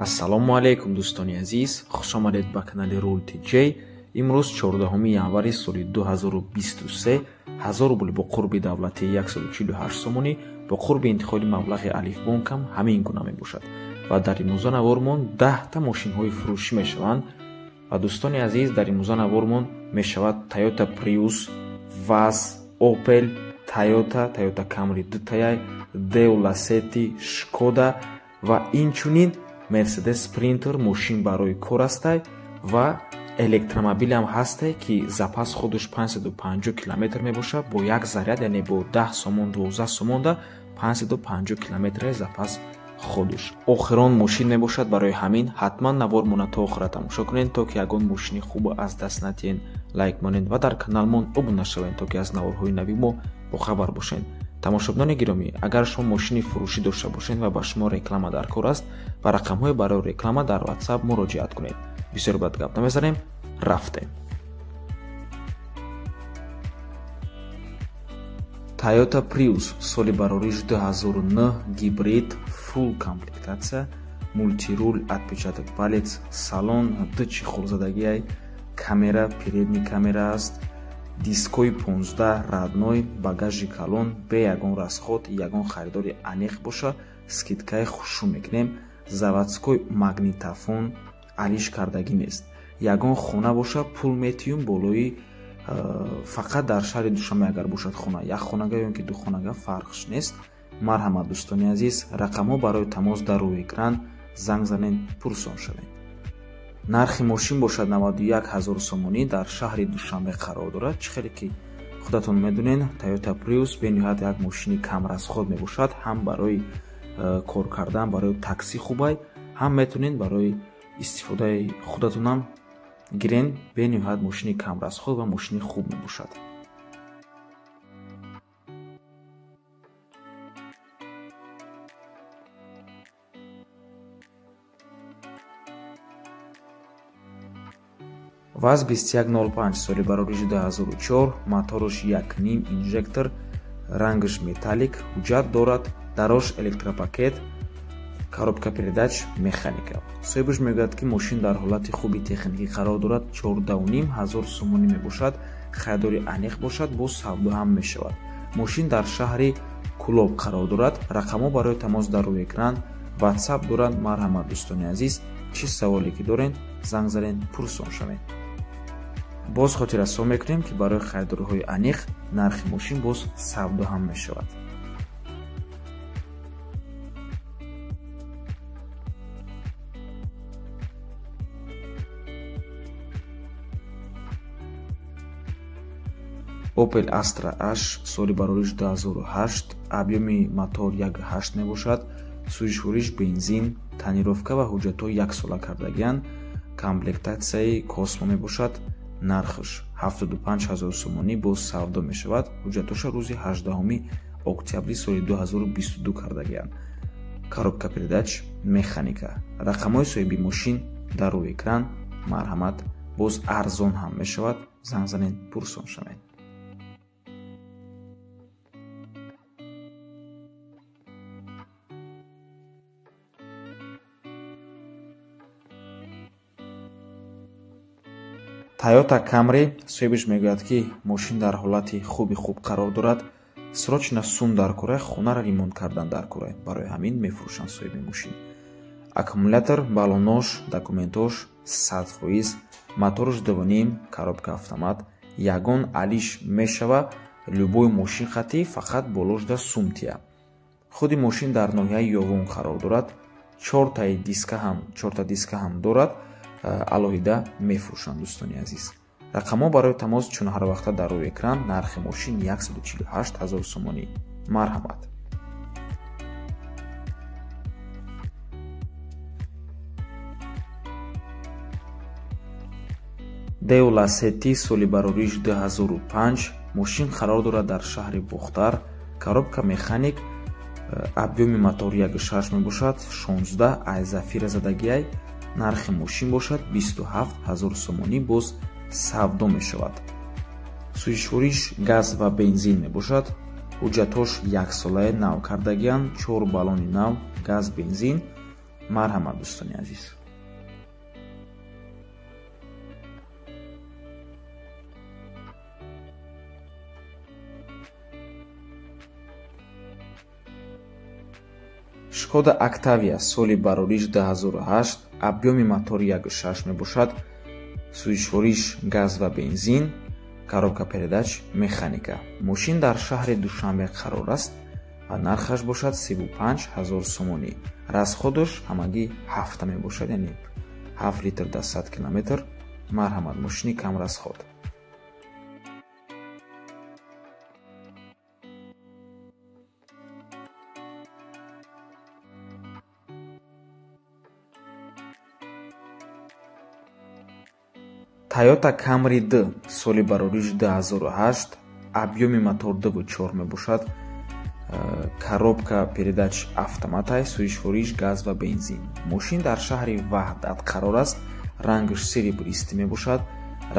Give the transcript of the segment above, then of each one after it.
Ассалому алайкум дӯстони азиз, хуш омадед ба канали Рул ТЖ. Имрӯз 14 январи соли 2023, 1000 рубл бо қурби давлатии 148 сомонӣ, бо қурби интиқоли маблағи Алифбонкам ҳамин гуна мебошад. Ва дар имрӯза навормон 10 та мошинҳои фурӯшӣ мешаванд. Ва дӯстони азиз, дар имрӯза навормон мешавад Toyota Prius, VAZ, Opel, Toyota, Toyota Camry 2-таяй, Daewoo Lacetti, Skoda ва инчунин Mercedes Sprinter мошин барои кор астай ва электромобилам ҳастай, ки запас худаш 550 километр мебошад бо як заряд, яъне бо 10 сомон 12 сомонда 550 километр запас худаш. Охирон мошин мебошад, барои ҳамин ҳатман навормона то охира тамошо кунед, то ки ягон мошини хуб аз даст натиҳен. Лайк монед ва дар каналмон обуна шавед, то ки аз наворҳои нави мо бохабар бошед. Тамошобинони гиромӣ, агар шумо мошини фурӯшӣ дошта бошед ва ба шумо реклама дар кор аст, ба рақамҳои барои реклама дар WhatsApp муроҷиат кунед. Бисёр бад гап намезанем, рафтем. Toyota Prius соли барориш 2009, гибрид, фулл комплектатсия, мультирул, отпечаток палец, салон ду чехолзадагиай, камера, передний камера аст, дискои 15 родной, багажи калон, бе ягон расход, ягон харидори аниқ боша, скидкаи хушу мекунем, заводской магнитофон алиш кардагӣ нест. Ягон хона боша пул метиюм болои, фақат дар шаҳри Душанбе агар бошад хона, як хонага ё ки ду хонага фарқш нест. Марҳамат дӯстони азиз, рақамҳо барои тамос дар рӯи экран, занг занед, пурсон шавед. Нархи мошин бошад 91 ҳазор сомонӣ, дар шаҳри Душанбе қарор дорад. Чӣ хеле ки худатон медонед, Toyota Prius бениҳоят як мошини камрасход мебошад, ҳам барои кор кардан, барои такси хубай, ҳам метавонед барои истифодаи худатонам гирен. Бениҳоят мошини камрасход ва мошини хуб мебошад. ВАЗ 2105 соли барориши 2004, мотораш 1.5 инжектор, рангаш металлик, ҳуҷҷат дорад, дарош электропакет, коробка передач механика. Соҳибаш мегӯяд, ки мошин дар ҳолати хуби техникӣ қарор дорад, 14,5 ҳазор сомонӣ мебошад, харидори аниқ бошад, боз савдо ҳам мешавад. Мошин дар шаҳри Кулоб қарор дорад. Рақамҳо барои тамос дар рӯи экран, WhatsApp доранд. Марҳамат дӯстони азиз, чӣ саволе ки доред, занг занед, пурсон шавед. Боз хотиррасон мекунем, ки барои харидорҳои аниқ нархи мошин боз савдо ҳам мешавад. Opel Astra H соли барориш 2008, объёми мотор 1.8 мебошад, сӯзишвориш бензин, тонировка ва ҳуҷҷатҳо яксола кардагианд, комплектатсияи Космо мебошад, нархаш 75 ҳазор сомонӣ боз савдо мешавад. Ҳуҷҷатҳоша рӯзи 18 октябри соли 2022 кардагианд. Коробка передач механика. Рақамҳои соҳиби мошин дар рӯи экран. Марҳамат, боз арзон ҳам мешавад, занг занед, пурсон шавед. Toyota Camry соҳибаш мегӯяд, ки мошин дар ҳолати хуби хуб қарор дорад, срочно сум дар кора, хонаро ремонт кардан дар кора, барои ҳамин мефурӯшанд соҳиби мошин. Аккумулятор, балонош, документош 100%, моторш 2.5, коробка автомат, ягон алиш мешава, любой мошин хати, фақат боложда сумтия. Худи мошин дар ноҳияи Ёвон қарор дорад, 4 диска ҳам дорад, алоҳида мефурӯшанд дӯстони азиз. Рақамҳо барои тамос чун ҳар вақта дар рӯи экран. Нархи мошин 148 ҳазор сомонӣ. Марҳамат. Daewoo Lacetti соли барориш 2005, мошин қарор дорад дар шаҳри Бохтар, коробка механик, объёми мотор 1.6 мебошад, 16 ай зафира задагиай, нархи мошин бошад 27 ҳазор сомонӣ, боз савдо мешавад. Сӯзишвориш газ ва бензин мебошад. Ҳуҷҷатҳош яксолаи нав кардагианд, 4 баллони нав, газ, бензин. Марҳамат, дӯстони азиз. Шкода Октавия соли барориш 2008, объёми мотор 1.6 мебошад, сӯзишвориш газ ва бензин, коробка передач механика. Мошин дар шаҳри Душанбе қарор аст ва нархаш бошад 35 000 сомонӣ. Расходаш ҳамагӣ 7 мебошад, яъне 7 литр дар 100 километр. Марҳамат, мошини камрасход. Toyota Camry D соли барориш 2008, объёми мотор 2.4 мебошад, коробка передач автоматай, сӯзишвориш газ ва бензин. Мошин дар шаҳри Ваҳдат қарор аст, рангаш серебристӣ мебошад.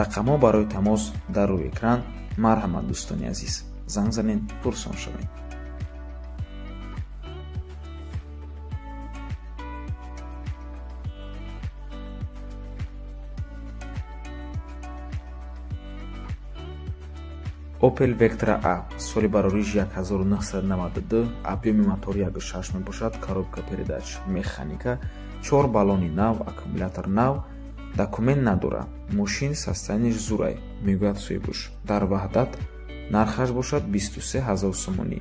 Рақамҳо барои тамос дар рӯи экран. Марҳамат, дӯстони азиз, занг занед, пурсон шавед. Opel Vectra A соли барориш 1992, объёми мотор 1.6 мебошад, коробка передач механика, 4 баллони нав, аккумулятор нав, документ надорад. Мошин состояниш зурай, мегӯяд соҳибуш. Дар Ваҳдат нархаш бошад 23 000 сомонӣ.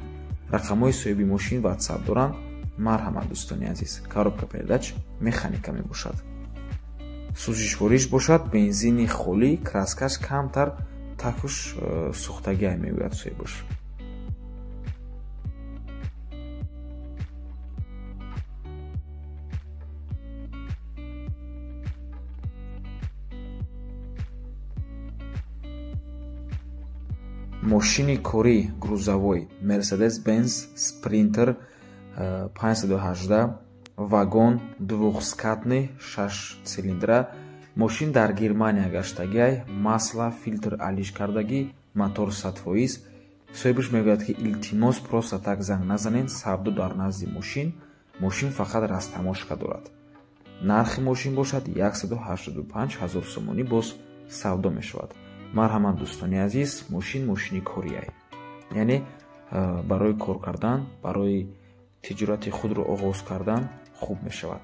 Рақамҳои соҳиби мошин WhatsApp доранд. Марҳамат, дӯстони азиз, коробка передач механика мебошад. Сӯзишвориш бошад бензини холӣ, краскаш камтар, такуш сӯхтагиай, мегӯяд соҳибуш. Мошини корӣ грузовой Mercedes-Benz Sprinter 518, вагон двухскатный, 6 цилиндра. Мошин дар Германия гаштагиай, масла, филтр алиш кардагӣ, мотор 100%. Соҳибаш мегӯяд, ки илтимос просто так занг назанед, савдо дар назди мошин, мошин фақат растамошка дорад. Нархи мошин бошад 185 000 сомонӣ, боз савдо мешавад. Марҳамат, дӯстони азиз, мошин мошини кориай, яъне барои кор кардан, барои тиҷорати худро оғоз кардан хуб мешавад.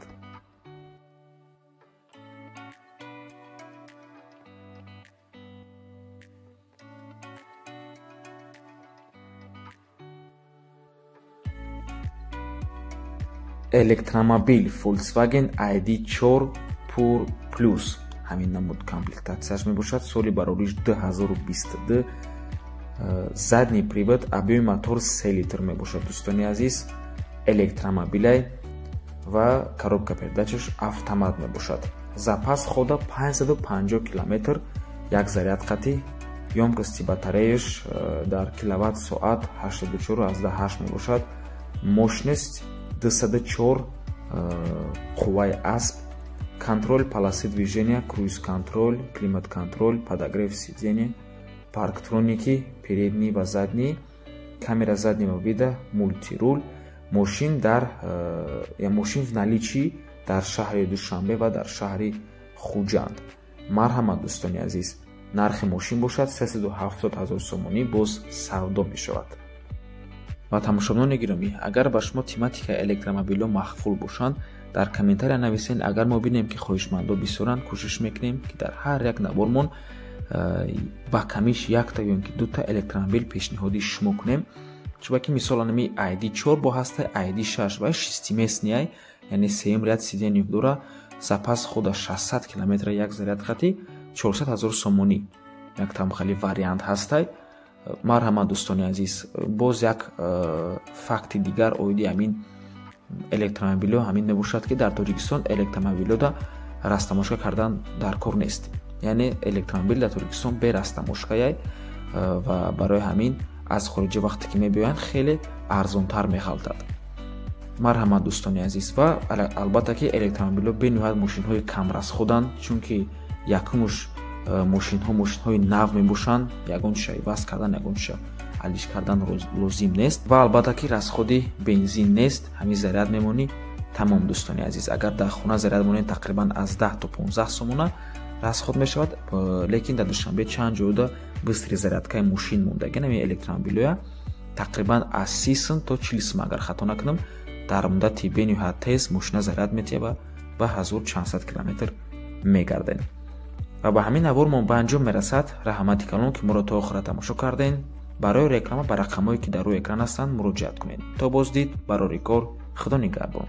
Электромобил Volkswagen ID4 Pur Plus ҳамин намуд комплектатсияш мебошад, соли барориш 2022, задний привод, объёми мотор 3 литр мебошад, дӯстони азиз, электромобилай ва коробка передачаш автомат мебошад. Запас хода 550 километр, як заряд қатӣ, ёмкости батареяш дар киловатт соат 84,8 мебошад, мощность 204 қувваи асп, контроль полосы движения, круиз-контроль, климат-контроль, подогрев сиденья, парктроники передний ва задний, камера заднего вида, мультируль. Мошин дар мошин в наличии дар шаҳри Душанбе ва дар шаҳри Хуҷанд. Марҳамат, дӯстони азиз, нархи мошин бошад 370 000 сомонӣ, боз савдо мешавад. Ва тамошобинони гиромӣ, агар ба шумо тематикаи электромобилҳо маъқул бошанд, дар комментария нависед. Агар мо бинем, ки хоҳишмандо бисёранд, кӯшиш мекунем, ки дар ҳар як навормон ба камиш якта ё ин ки дута электромобил пешниҳоди шумо кунем. Чунки мисол анами ID4 бо ҳаста ID6 ва шестиместный, яъне сеюм ряд сиденье дора, запас хода 600 километр, як заряд қатӣ 400 000 сомонӣ. Як тамхали вариант ҳастай. Марҳамат, дӯстони азиз, боз як факти дигар оиди ҳамин электромобилҳо ҳамин мебошад, ки дар Тоҷикистон электромобилҳода растамошка кардан дар кор нест. Яъне электромобил дар Тоҷикистон бе растамошкаяй ва барои ҳамин аз хориҷа вақте ки мебиёянд хеле арзонтар мехалтад. Марҳамат, дӯстони азиз, ва албатта ки электромобилҳо бениҳоят мошинҳои камрасходанд, чунки якумуш мошинҳо мошинҳои нав мебошанд, ягон чиша иваз кардан, ягон чиша алиш кардан лозим нест ва албатта ки расходи бензин нест, ҳамин заряд мемонӣ, Тамом, дӯстони азиз, агар дар хона заряд монед, тақрибан аз 10 то 15 сомона расход мешавад, лекин дар Душанбе чанд ҷода быстрый зарядкаи мошин мондаги, нами электромобилоя, тақрибан аз 30 сум то 40 сум, агар хато накунам, дар муддати бениҳоят тез мошина заряд метиҳад ва ба ҳазор чандсад километр мегардем. Ва ба ҳамин навормон ба анҷом мерасад. Раҳмати калон, ки моро то охира тамошо кардем. Барои реклама ба рақамҳое, ки дар рӯи экран ҳастанд, муроҷиат кунед. То боздид, барори кор, Худо нигаҳбон.